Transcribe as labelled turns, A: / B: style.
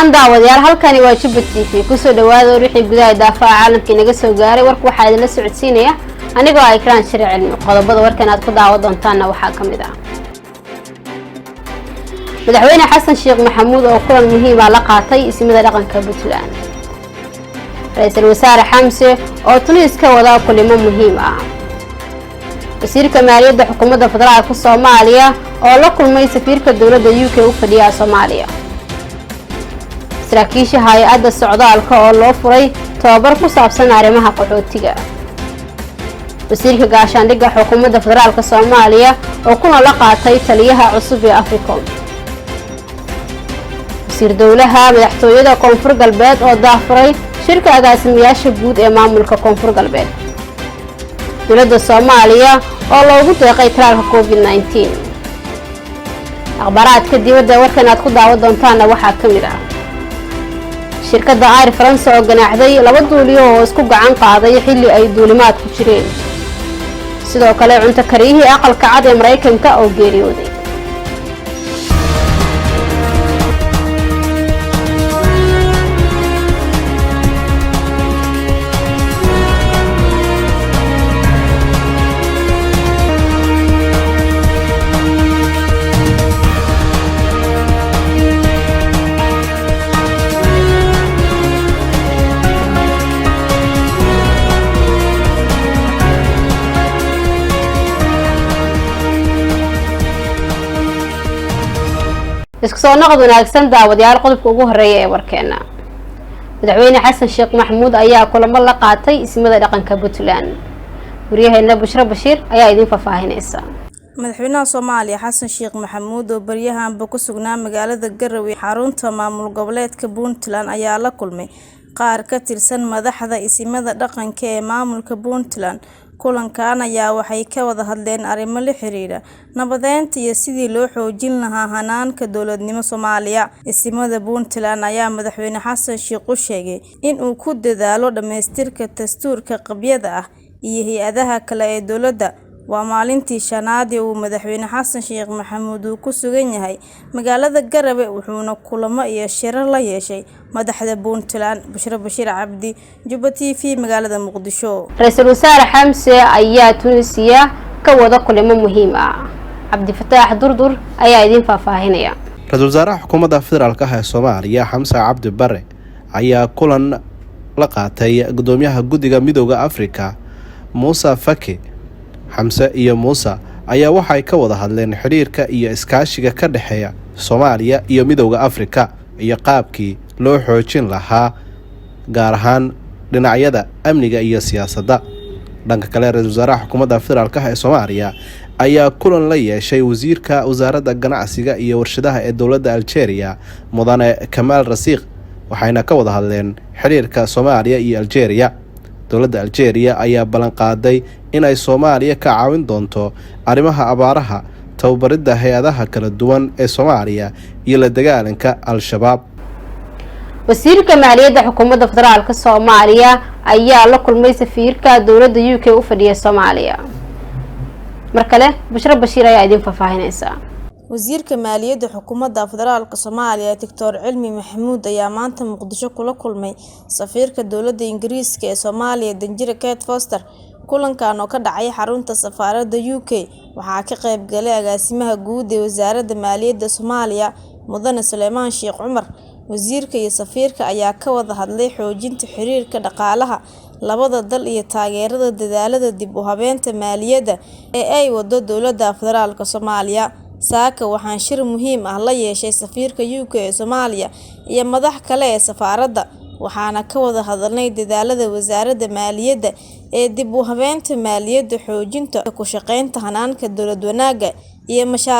A: Wacan daawadayaal, halkani waa Jubba TV. Kusoo dhawaada war wixii gudaha daafaha caalamka inaga soo gaaray. Warka waxaa idinla socodsiinaya anigoo ah Ikraan Shire Cilmi. Qodobada warkan aad ku daawan doontaanna waxaa ka mid ah Madaxweyne Xasan Sheekh Maxamuud oo kulan muhiima la qaatay ismada dhaqanka Puntland, Ra-iisul Wasaare Xamse oo Tuniis ka wada kulimo muhiim ah, Wasiirka Maaliyadda Xukuumadda Federaalka Soomaaliya oo la kulmay safiirka dowladda UK u fadhiya Soomaaliya, saraakiisha hay-adda socdaalka oo loo furay tababar ku saabsan arrimaha qaxootiga, Wasiirka Gaashaandhigga Xukuumadda Federaalka Soomaaliya oo kuna la qaatay taliyaha cusub ee Africom, Wasiir Dowlaha Madaxtooyada Koonfur Galbeed oo daafuray shirka agaasimayaasha guud ee maamulka Koonfur Galbeed, dowladda Soomaaliya oo loogu deeqay talaalka COVID-19. Akhbaaraadka dibadda warkan aad ku daawan doontaanna waxaa ka mid ah shirkadda Air France oo ganaaxday laba duuliyo oo isku gacan qaaday xilli ay duulimaad ku jireen, sidoo kale cunto kariyihii Aqalka Cad ee Maraykanka oo geeriyooday. Isku soo noqod wanaagsan daawadayaal. Qodobka ugu horeeya ee warkeena: Madaxweyne Xasan Sheekh Maxamuud ayaa kulamo la qaatay ismada dhaqanka Puntland. Waryaheena Bushro Bashiir ayaa idiin faahfaahinaysa.
B: Madaxweynaha Soomaaliya Xasan Sheekh Maxamuud oo baryahanba ku sugnaa magaalada Garowe, xarunta maamul goboleedka Puntland, ayaa la kulmay qaar ka tirsan madaxda isimada dhaqanka ee maamulka Puntland. Kulankan ayaa waxay ka wada hadleen arrimo la xiriira nabadeynta iyo sidii loo xoojin lahaa hanaanka dowladnimo Soomaaliya. Isimada Puntland ayaa Madaxweyne Xasan Sheekh u sheegay in uu ku dadaalo dhamaystirka dastuurka qabyada ah iyo hay-adaha kale ee dowladda. Waa maalintii shanaad ee uu Madaxweyne Xasan Sheekh Maxamuud uu ku sugan yahay magaalada Garowe, wuxuuna kulamo iyo shirar la yeeshay madaxda Puntland. Bushro Bashiir Cabdi, Jubba TV, magaalada Muqdisho.
A: Ra-iisul Wasaare Xamse ayaa Tunisiya ka wada kulimo muhiim ah. Cabdifataax Durdur ayaa idiin faahfaahinaya.
C: Ra-iisul Wasaaraha Xukuumadda Federaalk ah ee Soomaaliya Xamse Cabdi Bare ayaa kulan la qaatay gudoomiyaha Guddiga Midooda Afrika Muuse Faki. Xamse iyo Muuse ayaa waxay ka wada hadleen xidhiirka iyo iskaashiga ka dhexeeya Soomaaliya iyo Midooda Afrika iyo qaabkii loo xoojin lahaa, gaar ahaan dhinacyada amniga iyo siyaasadda. Dhanka kale, Ra-iisul Wasaaraha Xukuumadda Federaalk ah ee Soomaaliya ayaa kulan la yeeshay Wasiirka Wasaaradda Ganacsiga iyo Warshadaha ee dowladda Algeria, Mudane Kamaal Rasiikh, waxayna ka wada hadleen xiriirka Soomaaliya iyo Algeria. Dowladda Algeria ayaa ballanqaaday inay Soomaaliya ka caawin doonto arrimaha abaaraha, tababaridda hay-adaha kala duwan ee Soomaaliya iyo la dagaalanka Al-Shabaab.
A: Wasiirka Maaliyadda Xukuumadda Federaalka Soomaaliya ayaa la kulmay safiirka dowladda UK u fadhiya Soomaaliya. Mar kale Bushro Bashiir ayaa idiin faahfaahinaysa.
B: Wasiirka Maaliyadda Xukuumadda Federaalka Soomaaliya Doctor Cilmi Maxamuud ayaa maanta Muqdisho kula kulmay safiirka dowladda Ingiriiska ee Soomaaliya, Danjire Kate Foster. Kulankan oo ka dhacay xarunta safaaradda UK waxaa ka qayb galay agaasimaha guud ee Wasaaradda Maaliyadda Soomaaliya, Mudane Suleymaan Sheekh Cumar. Wasiirka iyo safiirka ayaa ka wada hadlay xoojinta xiriirka dhaqaalaha labada dal iyo taageerada dadaallada dib u habeynta maaliyadda ee ay wado dowladda federaalka Soomaaliya. Saaka waxaan shir muhiim ah la yeeshay safiirka UK ee Soomaaliya iyo madax kale ee safaaradda, waxaana ka wada hadalnay dadaalada wasaaradda maaliyadda ee dib u habeynta maaliyadda, xoojinta ku shaqeynta hanaanka dowlad wanaagga iyo mashaariicda.